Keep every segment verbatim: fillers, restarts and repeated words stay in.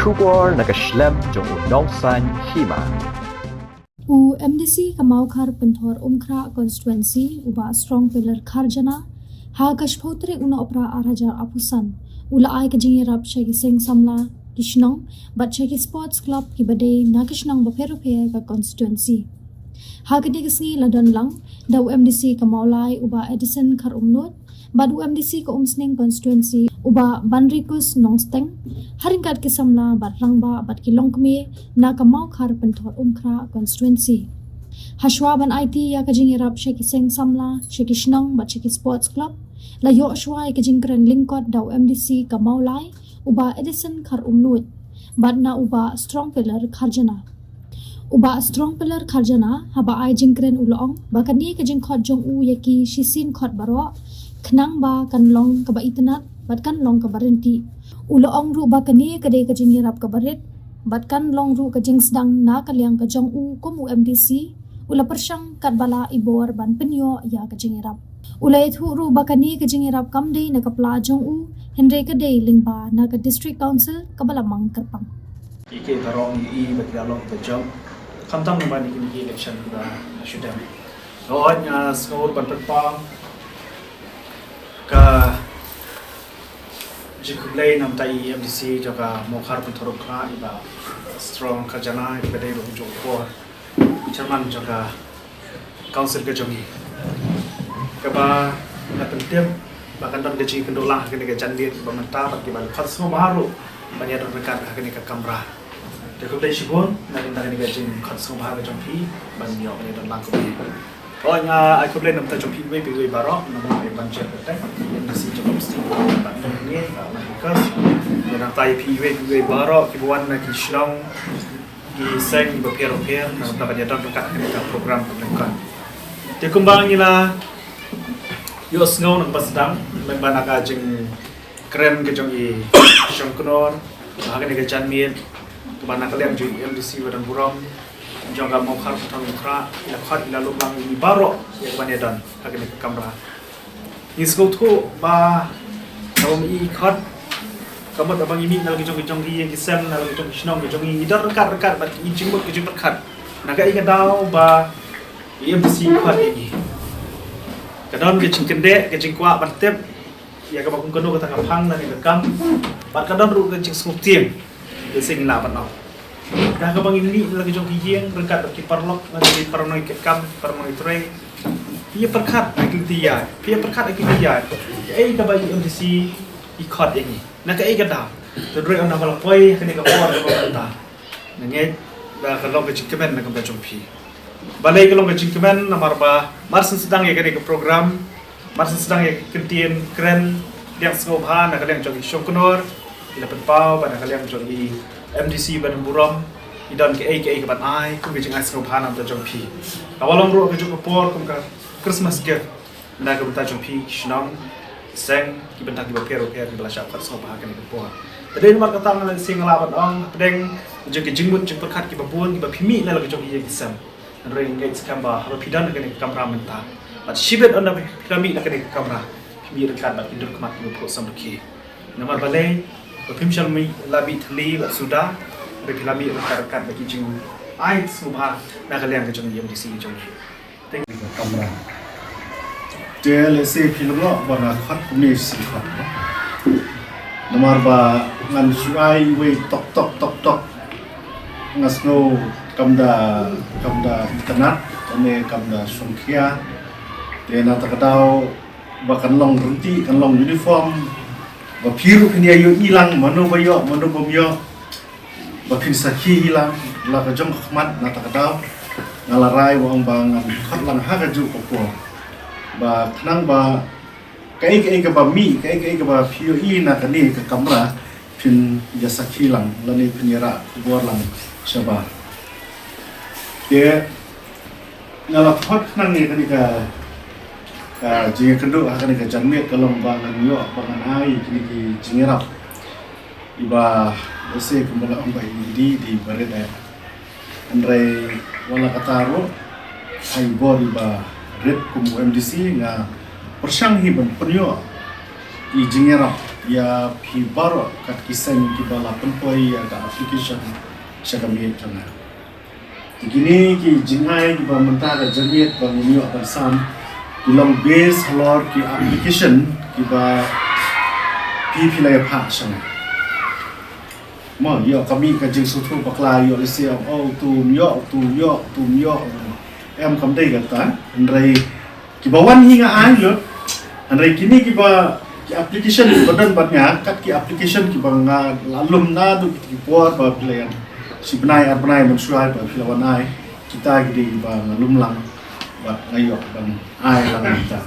Khubor na ka shlem jong u Nongsaiñ Hima. U MDC ka Mawkhar Pynthor Umkhrah Constituency, u Bah Strong Pillar Kharjana, ha ka shiphew tarik u Nohprah ar hajar arphew san, u la ai ka jingïarap sha ki seng samla ki shnong bad sha ki sports club kiba dei na ki shnong bapher bapher ka constituency. Ha kane ka sngi la don lang da u MDC ka Mawlai, u Bah Edison Kharumnuid, bad u MDC ka Umsning Constituency, u Bah Banrikus Nongsteng, ha ryngkat ki samla bad rangbah bad ki longkmie na ka Mawkhar Pynthor Umkhrah Constituency. Hashwa ban aiti ïa ka jingïarap sha ki seng samla, sha ki shnong bad sha ki sports club, la ïoh shwa ïa ka jingkren lyngkot da u MDC ka Mawlai, u Bah Edison Kharumnuid, bad na u Bah Strong Pillar Kharjana. U Bah Strong Pillar Kharjana, haba ai jingkren, u la ong ba kane ka jingkhot jong u ïa ki shisien khot baroh, khnang ba kan long kaba itynnad bad kan long kaba ryntih. U la ong ruh ba kane ka dei ka jingïarap kaba rit bad kan long ruh ka jingsdang na ka liang ka jong u kum u MDC. U la pyrshang katba lah i bor ban pynïoh ïa ka jingïarap. U la ïathuh ruh ba kane ka jingïarap kam dei na ka pla jong u, hynrei ka dei lyngba na ka District Council kaba la mang kyrpang. Ki baroh ngi i ba ki la long ba jong, khamtam ba ngi kine ki election ba shu dem. Hooid, nga sngew ban pynpaw ka jingkhublei na bynta i MDC jong ka Mawkhar Pynthor Umkhrah, i Bah Strong Kharjana, i ba dei ruh u jong u por chairman jong ka council ka jong ngi, kaba la pyntip ba kan don ka jingïakynduh lang ha kane ka janmiet ba mynta bad kiba la khot sngewbha ruh ban ïadon ryngkat ha kane ka kamra. Te khublei shibun na ka bynta kane ka jingkhot sngewbha ka jong phi ban ïoh ban ïadon lang kumne. Hooid, nga ai khublei na bynta jong phi iwei pa iwei baroh, namar ba ban jia kata, ïa na si jong ka mesti ba ngi ba ngi ka, ïa na bynta phi iwei pa iwei baroh kiba wan na ki shnong, ki seng bapher bapher, na ka bynta ban ïadon ryngkat ha kane ka program pynlong. Te kumba ngi la ïohsngew na ka sdang, lyngba na ka jingkren ka jong i Shongknor ha kane ka janmiet, kaba na ka liang jong i MDC ba don burom jong ka Mawkhar Pynthor Umkhrah, i la khot, i la lum lang ïa ngi baroh ïa ka ban ïadon ha kane ka kamra. Ngi sngewthuh ba haba ngi khot, ka mut haba ngi mih na la ki jong ki jong ki ïing ki sem, na la ki jong ki shnong ki jong ngi, ngi don ryngkat ryngkat bad ki jingmut ki jingpyrkhat. Na kaei ka daw ba i MDC i khot ïa ngi? Ka don ka jingkyndit, ka jingkwah ban tip ïa kaba kum kano kata ka phang lane ka kam, bad ka don ruh ka jingsngewtieng. Te shisien ngi lah ban ong, da kaba ngi mih na la ki jong ki ïing ryngkat bad ki paralok, na ki paralok ki kam, paralok ki trei, phi ïa pyrkhat ha ki lynti ïaid, phi ïa pyrkhat ha ki lynti ïaid, kaei kaba i MDC i khot ïa ngi, na kaei ka daw? Te hynrei ynda ba la poi ha kane ka por kaba mynta, nga ngeit ba ka long ka jingkmen na ka bynta jong phi. Balei ka long ka jingkmen? Namar ba mar syn sdang ïa kane ka program, mar syn sdang ïa ka kyntien kren liang sngewbha na ka liang jong i Shongknor, i la pynpaw ba na ka liang jong i MDC ba don burom i don kaei kaei kaban ai kum ka jingai sngewbha na ka bynta jong phi. Ka ba long ruh ka jong ka por kum ka Christmas gift na ka bynta jong phi ki shnong, ki seng, ki bynta kiba pher bapher kiba la shah khot sngewbha ha kane ka por. Te dei namar kata nga la sdang nga lah ban ong hapdeng jong ki jingmut jingpyrkhat kiba bun kiba phi mih na la ki jong ki ïing ki sem. Hynrei nga ngeit skhem ba haba phi don ha kane ka kamra mynta, bad shibit ynda phi la mih na kane ka kamra, phi mih ryngkat bad ki dur khmat kiba phuh samrkhie. Namar balei? Ba phim shym la mih thylli bad suda, hynrei phi la mih ryngkat ryngkat bad ki jingai sngewbha na ka liang ka jong i MDC ka jong i. Thank you. Kamra. Te lehse phi long ba nga khot kumne shi khot. Namar ba ngan shu ai iwei tok tok tok tok. Nga sngew kam da, kam da itynnad, ne kam da shongkhia. Te na kata ka daw ba kan long ryntih, kan long uniform. Ba phi ruh phin ïa ïohi lang mano ba ïoh, mano bym ïoh. Ba phin sakhi hi lang la ka jong ka khmat na kata ka daw. Nga la rai ba ong ba ngan khot lang ha kajuh ka por, ba khnang ba kaei kaei kaba mih, kaei kaei kaba phi ïohi na kane ka kamra, phin ïa sakhi lang lane phin ïa rah khubor lang shabar. Te nga la khot khnang ïa kane ka, ka jingïakynduh ha kane ka janmiet ka long ba ngan ïoh, ba ngan ai kine ki jingïarap. Iba lehse kumba la ong ba i dei, i dei ba rit eh. Hynrei wat la katta ruh, ha i bor iba rit kum u MDC, nga pyrshang hi ban pynïoh i jingïarap ïa phi baroh kat ki seng kiba la pynpoi ïa ka application sha ka miet jong nga. Te kine ki jingai kiba mynta ka jingmut ba ngin ïoh ban sam ki long base halor ki application kiba phi phi la ïa phah sha nga. Mo, ïoh ka mih ka jingsngewthuh bakla, ïoh lehse, oh, utu um ïoh, utu um ïoh, utu um ïoh. Em, kam dei kata, hynrei kiba wan hi nga ai lut. Hynrei kine kiba, ki application kiba don bad nga, kat ki application kiba nga la lum naduh kito ki por ba phi la ïa, shi bnai ar bnai mynshuwa ba phi la wan ai. Kita ki dei kiba nga lum lang bad nga ïoh ban ai lang mynta.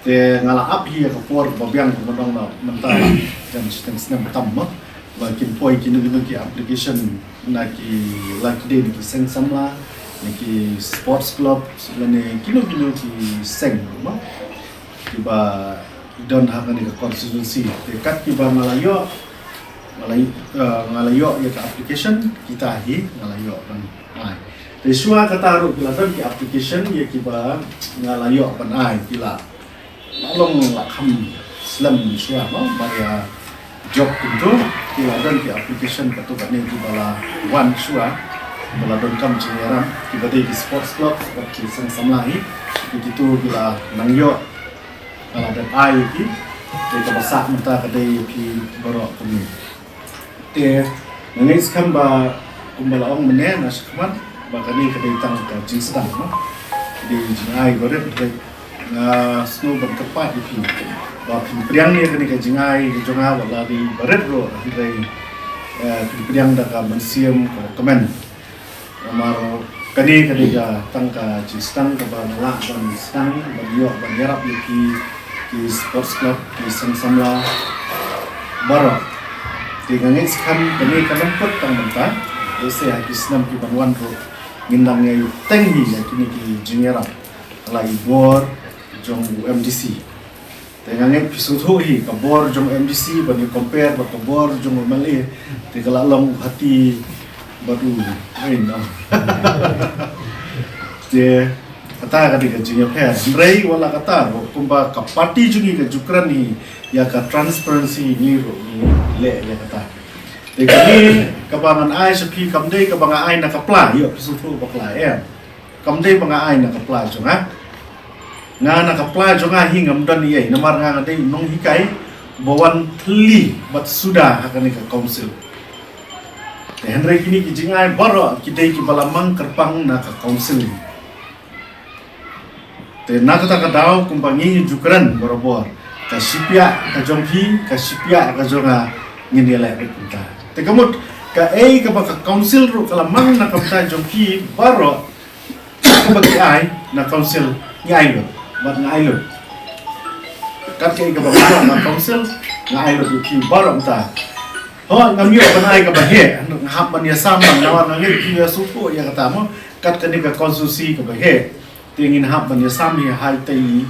Te nga la ap hi ïa ka por ba biang kumba nga ong mynta la jan shiteng snem tam mo. Ba kin poi kino kino ki application na ki, la ki dei na ki seng samla, na ki sports club, lane kino kino ki seng mo. Kiba don ha kane ka constituency. Te kat kiba nga la ïoh, nga la, eh, nga la ïoh ïa ka application, kita hi nga la ïoh ban ai. Te shuwa kata ruh ki la don ki application ïa kiba nga la ïoh ban ai, ki la, la long la kham slem shuwa mo, ba ïa jop kumto. Ki la don ki application katto katne kiba la wan shuwa, ba la donkam jingïarap, kiba dei ki sports club bad ki seng samla hi. Ki, kito ki la nang ïoh, nga la dep ai ïa ki. Te kaba sah mynta ka dei ïa phi baroh kumne. Te nga ngeit skhem ba kumba la ong mynne na shakhmat, ba kane ka dei tang ka jingsdang mo. Ka dei jingai barit, hynrei nga sngew ban kyrpad ïa phi ba phin pdiang ïa kane ka jingai ka jong nga, wat la dei barit ruh, hynrei, eh, phin pdiang da ka mynsiem kaba kmen. Namar kane ka dei ka tang ka jingsdang kaba nga lah ban sdang ban ïoh ban ïarap ïa ki, ki sports club, ki seng samla baroh. Te nga ngeit skhem kane ka nang kut tang mynta, lehse ha ki snem ki ban wan ruh ngin nang ïai teng hi ïa kine ki jingïarap la i bor jong u M D C. Te nga ngeit phi sngewthuh hi ka bor jong M D C ban ïa compare bad ka bor jong u M L A. Te ka la long hati bad u, eh, no. Te kata ka dei ka jingïapher. Hynrei wat la kata ruh kumba ka party jong ngi ka ju kren hi ïa ka transparency, ngi ruh ngi leh ïa kata. Te kane kaba ngan ai sha phi kam dei kaba nga ai na ka pla, ïoh phi sngewthuh bakla, em. Kam dei ba nga ai na ka pla jong nga. Nga na ka pla jong nga hi ngam don ei ei, namar nga nga dei u nonghikai ba wan thylli bad suda ha kane ka council. Te hynrei kine ki jingai baroh ki dei kiba la mang kyrpang na ka council. Te na kata ka daw kumba ngi ju kren barabor, ka shiphiah ka jong phi, ka shiphiah ka jong nga, ngin ïaleh beit mynta. Te ka mut kaei kaba ka council ruh ka la mang na ka bynta jong phi baroh, kaba ki ai na council ngi ai lut, bad nga ai lut. Kat kaei kaba baroh na council nga ai lut ïa phi baroh mynta. Hooid, ngam ïoh ban ai kaba heh, nga hap ban ïasam lang, namar nga ngeit phi ïa sngewthuh ïa kata mo, kat kane ka constituency kaba heh. Te ngin hap ban ïasam hi ha itei i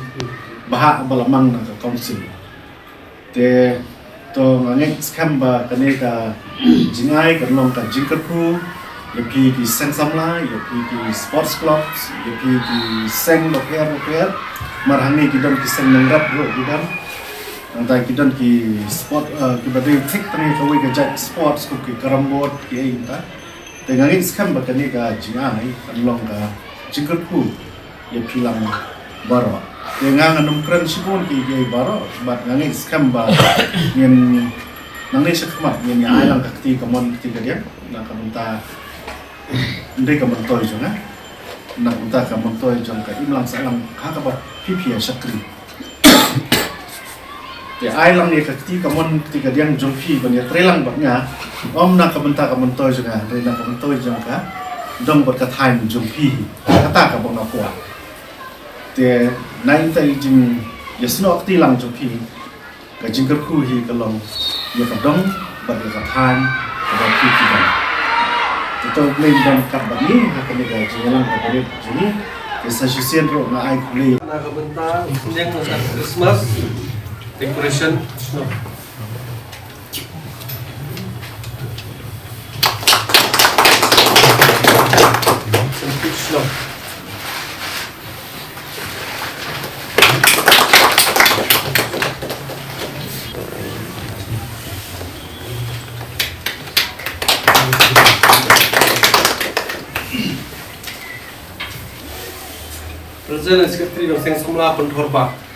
bhah ba la mang na ka council. Te to nga ngeit skhem ba kane ka jingai kan long ka jingkyrkhu ïa phi ki seng samla, ïa phi ki sports clubs, ïa phi ki seng bapher bapher. Mar hangne ki don ki seng nongrep ruh ki don. Nangta ki don ki sport, eh, kiba dei thik tang ïa kawei ka jait sports kum ki carrom board ki ei nangta. Te nga ngeit skhem ba kane ka jingai kan long ka jingkyrkhu ïa phi lang baroh. Te nga ngan ym kren shibun ki, ki ei baroh, bad nga ngeit skhem ba ngin nangne shakhmat ngin ïa ai lang ka kti kamon kti kadiang na ka bynta, ym dei ka myntoi jong nga, na ka bynta ka myntoi jong ka imlang sahlang ha kaba phi phi ïa shakri. Te ai lang ïa ka kti kamon kti kadiang jong phi ban ïatreilang bad nga, ym na ka bynta ka myntoi jong nga, hynrei na ka myntoi jong ka dong bad ka thaiñ jong phi. Kata kaba nga kwah. Te na ita i jingïasnoh kti lang jong phi, ka jingkyrkhu hi ka long ïa ka dong bad ïa ka thaiñ kaba phi phi don. Te to U Blei un don kat bad ngi ha kane ka jingïalang kaba rit jong ngi. Te sa shisien ruh nga ai khublei. Na ka bynta u sniang na ka Christmas decoration snow. Snow. President and Secretary Nongseng Samla Pynthorbark.